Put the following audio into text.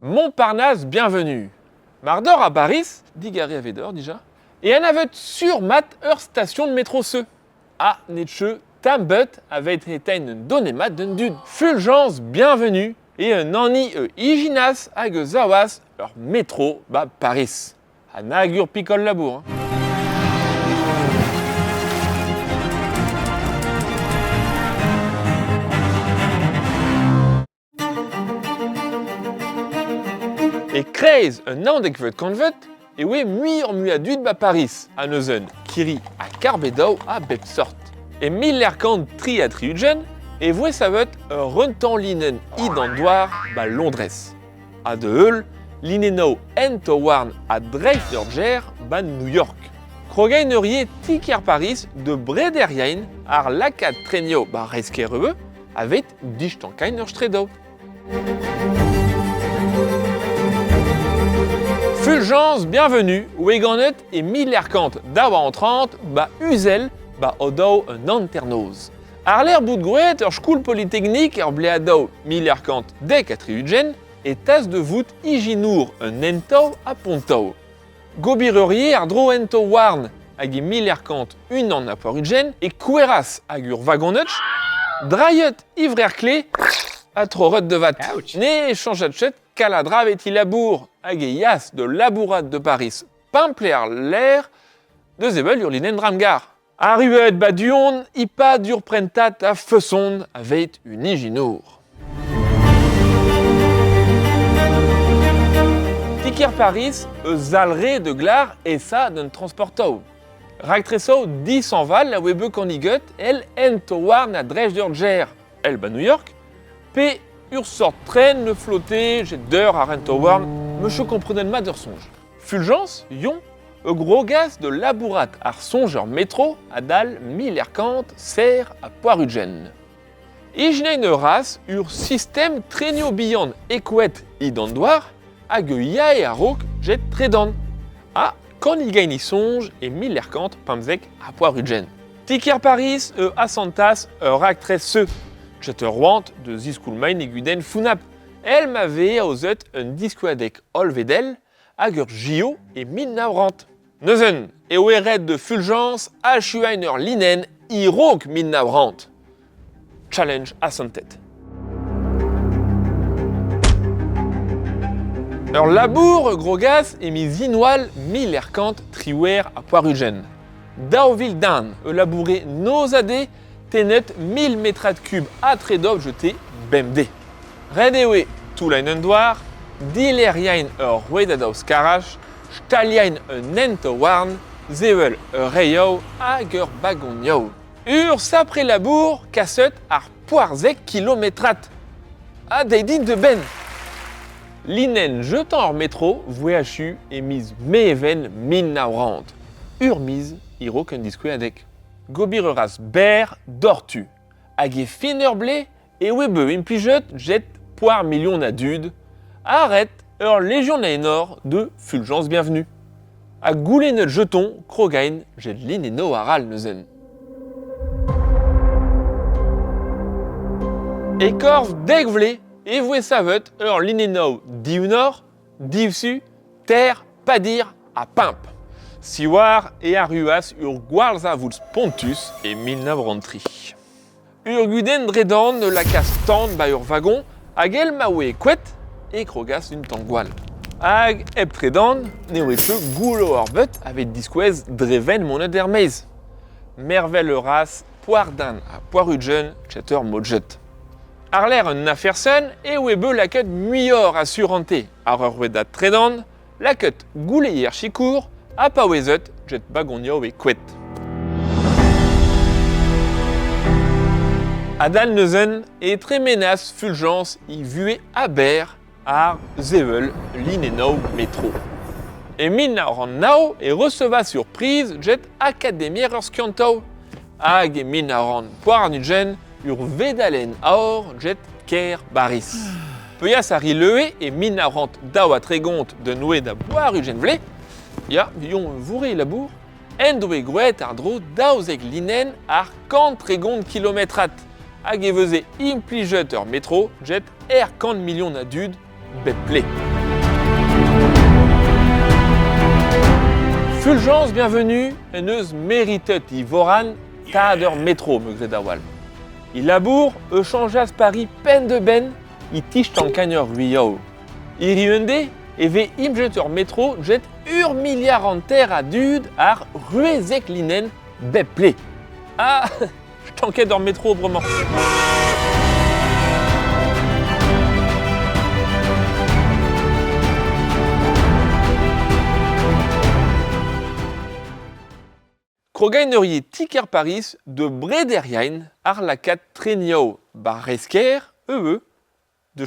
Montparnasse bienvenue. Mar dor a Paris, digarez a vedor dija, e anavet sur mat ur station de métro se. Ha netche tambet aveit hetein un donemat d'un dud. Fulgence bienvenue e un anni e ijinas hag eus aoaz ur métro ba Paris. Ha nag ur pikol labour. Hein. E-kreiz un naontekvet kantved e oe muioc'h-mui a dud 'ba Pariz, ha neuze kirri ha karbedoù a bep sort. E 1963 e voe savet ur runtañ-linenn idan-douar 'ba Londrez. Ha da heul, linennoù hent-houarn a-dreist d'ur gêr 'ba New York. Krogañ eurier ti-kêr Pariz da brederien àr lakaat trenioù 'ba Reizh-Kêr-Eue aveit distankañ ur straedoù. Fulgence bienvenue oe ganet e 1932 ba Uzel ba Odaou un hanternoz. Àr-lerc'h bout gwraet ur skol politeknik er bleadoù 1970 e tas da vout ijinour un hentaou ha pontaou. Gobir-eurier àr-dro hent-houarn hag e 1981 e koueras hag ur vagonetch drailhet ivrec'h-kle ha troc'het da vat. Ne chañchat ket kaladra evit he labour hag e yas da labourat da Paris pemp ar lec'h da sevel ur linenn dramgar. Arruet ba du-hont e-pad ur prentad a-feson aveit un ijinour. Ti-kêr Pariz eus Alre de Glar esa d'un transportoù. Raktresoù dishañval a oe bet kanniget èl hent-houarn a-dreñv d'ur gêr, èl ba New York, pe ur sort tren ne flotte jet d'eur àr hent-houarn, me komprenet mat ur soñj. Fulgence, Yon, e grogas da labourat ar soñjer metro adal 1040 serr ha poar-ugent. Ijinañ a ras ur sistem trenioù bihan ekoet edan douar hag e yae a-raok jet tredan. Ha kannigañ e soñj e 1975. Ti-kêr Pariz e asantas ur raktres se, jet ur roant da ziskoulmañ e gudenn Funap, èl ma veze aozet un diskouadeg hollvedel hag ur JO e 1900. Neuze e oe ret da Fulgence achuañ ur linenn e-raok 1900. Challenge asantet. Ur labour grogas e miz Inwal 1898. 2000 den e laboure noz-ha-deiz tennet 1000 metrad kub ha tredob jeté bemdez. Ret eo toullañ un douar, dilec'hiañ ur rouedad skaraj, staliañ un hent-houarn, sevel ur reoù hag ur bagonioù. Ur sapre labour kaset ar poarzek kilometrad. Ha deit din da benn. Linenn jetañ ar metro voe achu e miz Meven 1900. Ur miz e-raok un diskouezadeg. Gobir a ras berr doc'htu hag e fin ur blez e oe bet implijet get poar milion a dud ha ret ur lejion a enor de Fulgence Bienvenue. Ha goulennet jeton krogain get linennoù arall neuzen. E korf dek vlez e voe savet ur linennoù divnor, divsu, ter, padir ha pimp. Siwar e arruas ur gwallzavoud spontus e 1903. Ur gudenn dre dan e lakaas tan 'ba ur vagon hag èl ma oe koet e krogas un tan-gwall. Hag hep tredan ne oe ket goullo ar veud aveit diskouez dreven monet er-maez. Mervel a ras poar-dan ha poar-ugent chater modjet. Àr-lerc'h un afer-sen e oe bet lakaet muioc'h a surante àr ur rouedad tredan, lakaet gouleier sikour ha paouezet get bagonioù e koed. Adal neuzen e tremenas Fulgence e vuhez aber ar sevel linennoù metro. E 1909 e recevas ur priz get Akademier ar skiantoù hag e 1940 ur vedalenn aour get kêr Bariz. Peuias a ri leue e 1932 d'un oe da boar ugent vlez, ya, yon vourre e labour, en doe gwraet àr-dro 12 linenn àr 130 kilometrad hag e veze implijet ur metro get er kant milion a dud bep ple. Fulgence Bienvenu en eus meritet i voran tad ur metro, me gred a-walc'h. I labour e chañjas Paris penn-da-benn i tich tankagn ur ruilhoù. Hiriv-en-deiz e vez implijet ur metro get ur miliard hanter a dud àr c'hwezek linenn bep plez. Ah, stanket ur metro bremañ. Krogañ ur ti-kêr Pariz de brederiain àr lakaat trenioù 'ba resker, eu, de